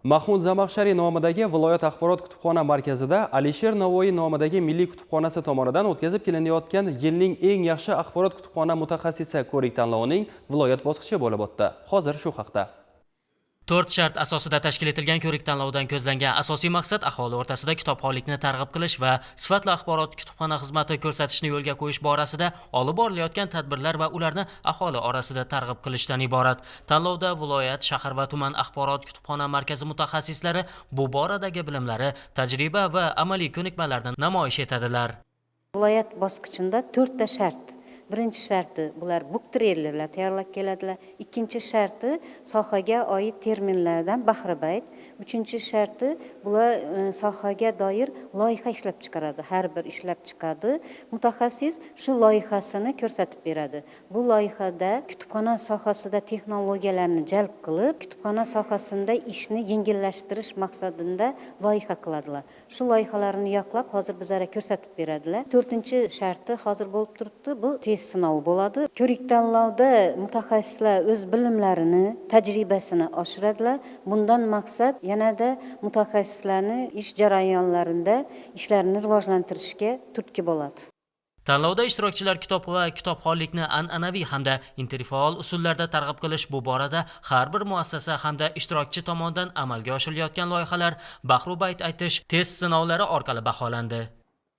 Mahmud Zamaxshariy nomidagi viloyat axborot kutubxona markazida Alisher Navoiy nomidagi Milliy kutubxonasi tomonidan o'tkazib kelinayotgan yilning eng yaxshi axborot kutubxona mutaxassisi ko'rik tanlovining viloyat bosqichi bo'lib o'tdi. Hozir shu haqda. To'rt shart asosida tashkil etilgan ko'rik tanlovidan ko'zlangan asosiy maqsad aholi o'rtasida kitobxonlikni targ'ib qilish va sifatli axborot kutubxona xizmati ko'rsatishni yo'lga qo'yish borasida olib borilayotgan tadbirlar va ularni aholi orasida targ'ib qilishdan iborat. Tanlovda viloyat, shahar va tuman axborot kutubxona markazi mutaxassislari bu boradagi bilimlari, tajriba va amaliy ko'nikmalarni namoyish etadilar. Viloyat bosqichida to'rtta shart. Birinchi sharti, bular buktreylerlar tayyorlab keladilar. Ikkinchi sharti, sohaga oid terminlardan bahribayt. Uchinchi sharti, bular sohaga doir loyiha ishlab chiqaradi. Har bir ishlab chiqadi mutaxassis, shu loyihasini ko'rsatib beradi. Bu loyihada kutubxona sohasida texnologiyalarni jalb qilib, kutubxona sohasida ishni yengillashtirish maqsadida loyiha qiladilar. Shu loyihalarni yoqlab, hozir bizlarga ko'rsatib beradilar. To'rtinchi sharti hozir bo'lib turibdi, bu test sinovi bo'ladi. Ko'rik tanlovda mutaxassislar o'z bilimlarini, tajribasini oshiradilar. Bundan maqsad yanada mutaxassislarni ish jarayonlarida ishlarini rivojlantirishga turtki bo'ladi. Tanlovda ishtirokchilar kitob va kitobxonlikni an'anaviy hamda interfaol usullarda targ'ib qilish, bu borada har bir muassasa hamda ishtirokchi tomonidan amalga oshirilayotgan loyihalar, bahru bayt aytish, test sinovlari orqali baholandi.